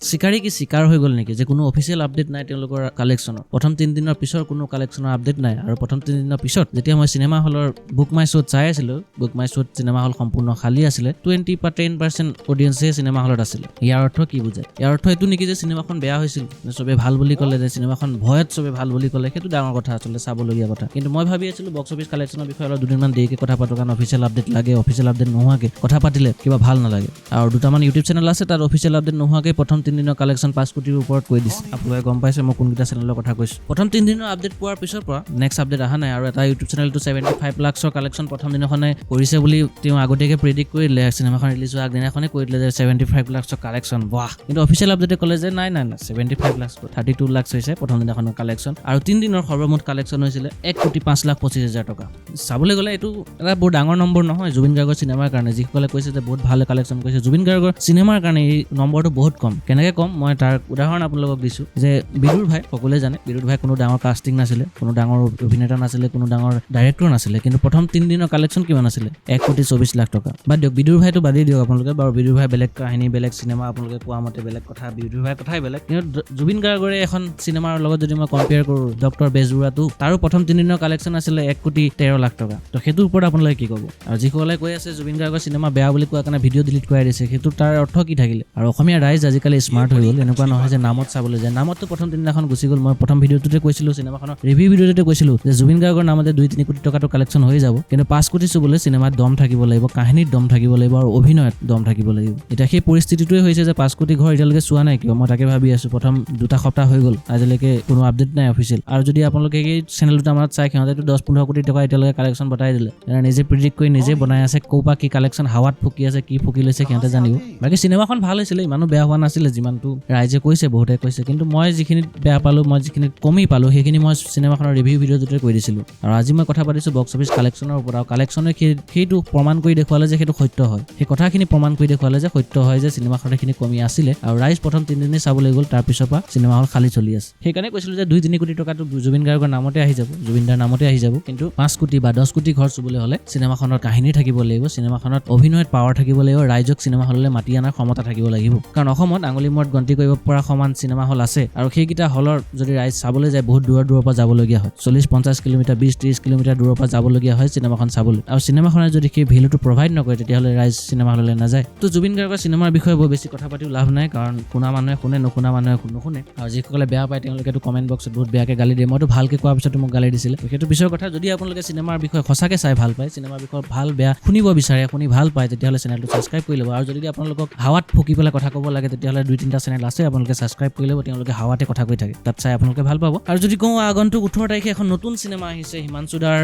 চিকাৰী কি চিকাৰ হৈ গ'ল নেকি যে কোনো অফিচিয়েল আপডেট নাই তেওঁলোকৰ কালেকশ্যনৰ? প্ৰথম 3 দিনৰ পিছৰ কোনো কালেকশ্যনৰ আপডেট নাই। আৰু প্ৰথম 3 দিনৰ পিছত যেতিয়া মই চিনেমা হলৰ বুক মাই শ্ব'ত চাই আছিলোঁ, বুক মাই শ্ব'ত চিনেমা হল সম্পূৰ্ণ খালী আছিলে। 20 বা 10% অডিয়েঞ্চে চিনেমা হলত আছিলে। ইয়াৰ অৰ্থ কি বুজায়? ইয়াৰ অৰ্থ এইটো নেকি যে চিনেমাখন বেয়া হৈছিল, যে চবে ভাল বুলি ক'লে, যে চিনেমাখন ভয়ত চবে ভাল বুলি ক'লে? সেইটো ডাঙৰ কথা, আচলতে চাবলগীয়া কথা। কিন্তু মই ভাবি আছিলোঁ বক্স অফিচ কালেকশ্যনৰ বিষয়ে অলপ দুদিনমান দেৰিকৈ কথা পাতোঁ, কাৰণ অফিচিয়েল আপডেট লাগে। অফিচিয়েল আপডেট নোহোৱাকৈ কথা পাতিলে কিবা ভাল নালাগে। আৰু দুটামান ইউটিউব চেনেল আছে, তাত অফিচিয়েল আপডেট নোহোৱাকৈ প্ৰথম 3 দিনৰ কালেকশ্যন 5 কোটিৰ ওপৰত কৈ দিছে। আপোনালোকে গম পাইছে মই কোনকেইটা চেনেলৰ কথা কৈছোঁ। প্ৰথম 3 দিনৰ আপডেট পোৱাৰ পিছৰ পৰা নেক্সট আপডেট অহা নাই। আৰু এটা ইউটিউব চেনেলটো 75 লাখছৰ কালেকশ্যন প্ৰথম দিনাখনে কৰিছে বুলি তেওঁ আগতীয়াকৈ প্ৰেডিক্ট কৰি দিলে। চিনেমাখন ৰিলিজ হোৱা আগদিনাখনে কৈ দিলে যে 75 লাখছৰ কালেকশ্যন, বাহ! কিন্তু অফিচিয়েল আপডেটে ক'লে যে নাই নাই নাই, 75 লাখছ, 32 লাখছ হৈছে প্ৰথম দিনাখনৰ কালেকশ্যন। আৰু 3 দিনৰ সৰ্বমুঠ কালেকশ্যন হৈছিলে 1 কোটি 5 লাখ 25 হাজাৰ টকা। চাবলৈ গ'লে এইটো এটা বৰ ডাঙৰ নম্বৰ নহয় জুবিন গাৰ্গৰ চিনেমাৰ কাৰণে। যিসকলে কৈছে যে বহুত ভাল কালেকশ্যন কৰিছে, জুবিন গাৰ্গৰ চিনেমাৰ কাৰণে এই নম্বৰটো বহুত কম। কেনেকৈ কম, মই তাৰ উদাহৰণ আপোনালোকক দিছোঁ যে বিদুৰ ভাই, সকলোৱে জানে, বিদুৰ ভাই কোনো ডাঙৰ কাষ্টিং নাছিলে, কোনো ডাঙৰ অভিনেতা নাছিলে, কোনো ডাঙৰ ডাইৰেক্টৰ নাছিলে, কিন্তু প্ৰথম 3 দিনৰ কালেকশ্যন কিমান আছিলে? 1 কোটি 24 লাখ টকা। বাদ দিয়ক, বিদুৰ ভাইটো বাদেই দিয়ক আপোনালোকে। বাৰু, বিদুৰ ভাই বেলেগ কাহিনী, বেলেগ চিনেমা, আপোনালোকে কোৱা মতে বেলেগ কথা, বিদুৰ ভাইৰ কথাই বেলেগ। কিন্তু জুবিন গাৰ্গৰে এখন চিনেমাৰ লগত যদি মই কম্পেয়াৰ কৰোঁ, ডক্টৰ বেজবৰুৱাটো, তাৰো প্ৰথম 3 দিনৰ কালেকশ্যন আছিলে 1 কোটি 13 লাখ টকা। তো সেইটোৰ ওপৰত আপোনালোকে কি ক'ব? আৰু যিসকলে কৈ আছে জুবিন গাৰ্গৰ চিনেমা বেয়া বুলি কোৱা কাৰণে ভিডিঅ' ডিলিট কৰাই দিছে, সেইটো তাৰ অৰ্থ কি থাকিলে? আৰু অসমীয়া ৰাইজ আজিকালি স্মাৰ্ট হৈ গ'ল। এনেকুৱা নহয় যে নামত চাবলৈ যায়। নামততো প্ৰথম তিনিদিনাখন গুচি গ'ল। মই প্ৰথম ভিডিঅ'টোতে কৈছিলোঁ, চিনেমাখনৰ ৰিভিউ ভিডিঅ'টোতে কৈছিলোঁ যে জুবিন গাৰ্গৰ নামতে 2-3 কোটি টকাটো কালেকশ্যন হৈ যাব, কিন্তু 5 কোটি চুবলৈ চিনেমাত দম থাকিব লাগিব, কাহিনীত দম থাকিব লাগিব আৰু অভিনয়ত দম থাকিব লাগিব। এতিয়া সেই পৰিস্থিতিটোৱে হৈছে যে 5 কোটি ঘৰ এতিয়ালৈকে চোৱা নাই কিয়, মই তাকে ভাবি আছোঁ। প্ৰথম দুটা সপ্তাহ হৈ গ'ল, আজিলৈকে কোনো আপডেট নাই অফিচিয়েল। আৰু যদি আপোনালোকে এই চেনেল দুটামানত চাই, সিহঁতেতো 10-15 কোটি টকা এতিয়ালৈকে কালেকশ্যন বতাই দিলে। সিহঁতে নিজে প্ৰিডিক্ট কৰি নিজে বনাই আছে। ক'ৰ পৰা কি কালেকশ্যন হাৱাত ফুকি আছে, কি ফুকি লৈছে, সিহঁতে জানিব। বাকী চিনেমাখন ভাল হৈছিলে, ইমানো বেয়া হোৱা নাছিলে যিমানটো ৰাইজে কৈছে, বহুতে কৈছে। কিন্তু মই যিখিনিত বেয়া পালোঁ, মই যিখিনিত কমি পালোঁ, সেইখিনি মই চিনেমাখনৰ ৰিভিউ ভিডিঅ'টোতে কৈ দিছিলোঁ। আৰু আজি মই কথা পাতিছোঁ বক্স অফিচ কালেকশ্যনৰ ওপৰত। আৰু কালেকশ্যনে সেইটো প্ৰমাণ কৰি দেখুৱালে যে সেইটো সত্য হয়। সেই কথাখিনি প্ৰমাণ কৰি দেখুৱালে যে সত্য হয় যে চিনেমাখনত সেইখিনি কমি আছিলে। আৰু ৰাইজ প্ৰথম 3 দিনেই চাবলৈ গ'ল, তাৰপিছৰ পৰা চিনেমা হল খালী চলি আছে। সেইকাৰণে কৈছিলোঁ যে 2-3 কোটি টকাটো জুবিন গাৰ্গৰ নামতে আহি যাব, জুবিনদাৰ নামতে আহি যাব। কিন্তু 5 কোটি বা 10 কোটি ঘৰ চুবলৈ হ'লে চিনেমাখনৰ কাহিনী থাকিব লাগিব, চিনেমাখনত অভিনয়ত পাৱাৰ থাকিব লাগিব, ৰাইজক চিনেমা হললৈ মাতি অনাৰ ক্ষমতা থাকিব লাগিব। কাৰণ অসমত আঙুলি মূৰত গন্তি কৰিব পৰা সমান চিনেমা হল আছে। আৰু সেইকেইটা হলৰ যদি ৰাইজ চাবলৈ যায়, বহুত দূৰৰ দূৰৰ পৰা যাবলগীয়া হয়। 40-50 কিলোমিটাৰ, 20-30 কিলোমিটাৰ দূৰৰ পৰা যাবলগীয়া হয় চিনেমাখন চাবলৈ। আৰু চিনেমাখনে যদি সেই ভেলুটো প্ৰভাইড নকৰে, তেতিয়াহ'লে ৰাইজ চিনেমা হললৈ নাযায়। তো জুবিন গাৰ্গৰ চিনেমাৰ বিষয়ে বৰ বেছি কথা পাতিও লাভ নাই, কাৰণ শুনা মানুহে শুনে, নুশুনা মানুহে নুশুনে। আৰু যিসকলে বেয়া পায়, তেওঁলোকেতো কমেণ্ট বক্সত বহুত বেয়াকৈ গালি দিয়ে। মইতো ভালকৈ কোৱাৰ পিছতো মোক গালি দিছিলে। সেইটো পিছৰ কথা। যদি আপোনালোকে চিনেমাৰ বিষয়ে সঁচাকৈ চাই ভাল পায়, চিনেমাৰ বিষয়ে ভাল বেয়া শুনিব বিচাৰে, শুনি ভাল পায়, তেতিয়াহ'লে চেনেলটো ছাবস্ক্ৰাইব কৰি ল'ব। আৰু যদি আপোনালোকক হাৱাত ফুকি পেলাই কথা ক'ব লাগে, তেতিয়াহ'লে দুই তিনিটা চেনেল আছে, আপোনালোকে ছাবস্ক্ৰাইব কৰি ল'ব। তেওঁলোকে হাৱাতে কথা কৈ থাকে, তাত চাই আপোনালোকে ভাল পাব। আৰু যদি কওঁ, আগন্তুক 18 তাৰিখে এখন নতুন চিনেমা আহিছে, হিমাংশুদাৰ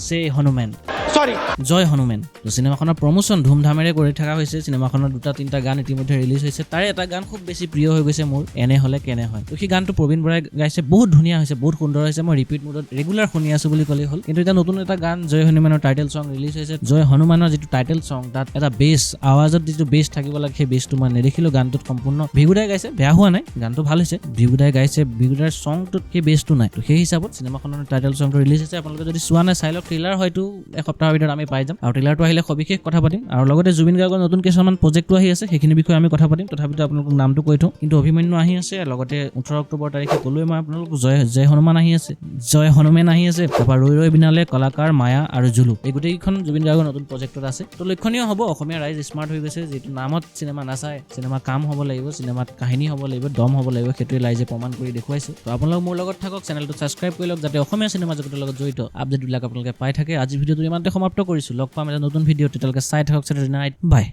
চে হনুমেন, চৰি, জয় হনুমেন। তো চিনেমাখনৰ প্ৰমোশ্যন ধুমধামেৰে কৰি থকা হৈছে। চিনেমাখনৰ দুটা তিনিটা গান ইতিমধ্যে ৰিলিজ হৈছে। তাৰে এটা গান খুব বেছি প্ৰিয় হৈ গৈছে মোৰ, এনে হ'লে কেনে হয়। তো সেই গানটো প্ৰবীণ বৰাই গাইছে, বহুত ধুনীয়া হৈছে, বহুত সুন্দৰ হৈছে। মই ৰিপিট মোডত ৰেগুলাৰ শুনি আছোঁ বুলি ক'লেই হ'ল। কিন্তু এতিয়া নতুন এটা গান, জয় হনুমানৰ টাইটেল চং ৰিলিজ হৈছে। জয় হনুমানৰ যিটো টাইটেল চং, তাত এটা বেছ আৱাজত যিটো বেছ থাকিব লাগে, সেই বেছটো মই নেদেখিলোঁ গানটোত সম্পূৰ্ণ। ভিগুদাই গাইছে, বেয়া হোৱা নাই, গানটো ভাল হৈছে। ভিগুদাই গাইছে, ভিগুদাৰ চংটোত সেই বেছটো নাই। তো সেই হিচাপত চিনেমাখনৰ টাইটেল চংটো ৰিলিজ হৈছে। আপোনালোকে যদি চোৱা নাই, চাই লওক। ট্ৰেইলাৰ হয়তো এসপ্তাহৰ ভিতৰত আমি পাই যাম। আৰু ট্ৰেইলাৰটো আহিলে সবিশেষ কথা পাতিম। আৰু লগতে জুবিন গাৰ্গৰ নতুন কিছুমান প্ৰজেক্টো আহি আছে, সেইখিনি বিষয়ে আমি কথা পাতিম। তথাপিতো আপোনালোকক নামটো কৈ থওঁ। কিন্তু অভিমন্যু আহি আছে, লগতে 18 অক্টোবৰ তাৰিখে ক'লোৱে মই আপোনালোকক, জয় জয় হনুমান আহি আছে, জয় হনুমেন আহি আছে। তাৰপৰা ৰৈ ৰৈ বিনালে, কলাকাৰ, মায়া আৰু জুলু, এই গোটেইকেইখন জুবিন গাৰ্গৰ নতুন প্ৰজেক্টত আছে। তো লক্ষণীয় হ'ব, অসমীয়া ৰাইজ স্মাৰ্ট হৈ গৈছে। যিটো নামত চিনেমা নাচায়, চিনেমা কাম হ'ব লাগিব, চিনেমাত কাহিনী হ'ব লাগিব, দম হ'ব লাগিব, সেইটোৱে ৰাইজে প্ৰমাণ কৰি দেখুৱাইছে। তো আপোনালোক মোৰ লগত থাকক, চেনেলটো ছাবস্ক্ৰাইব কৰি লওক, যাতে অসমীয়া চিনেমা জগতৰ লগত জড়িত আপডেটবিলাক আপোনালোকে পাই থাকে। আজি ভিডিঅ'টো ইমানতে সমাপ্ত কৰিছোঁ। লগ পাম এটা নতুন ভিডিঅ', তেতিয়ালৈকে চাই থাকক চেটাৰডে নাইট। বাই।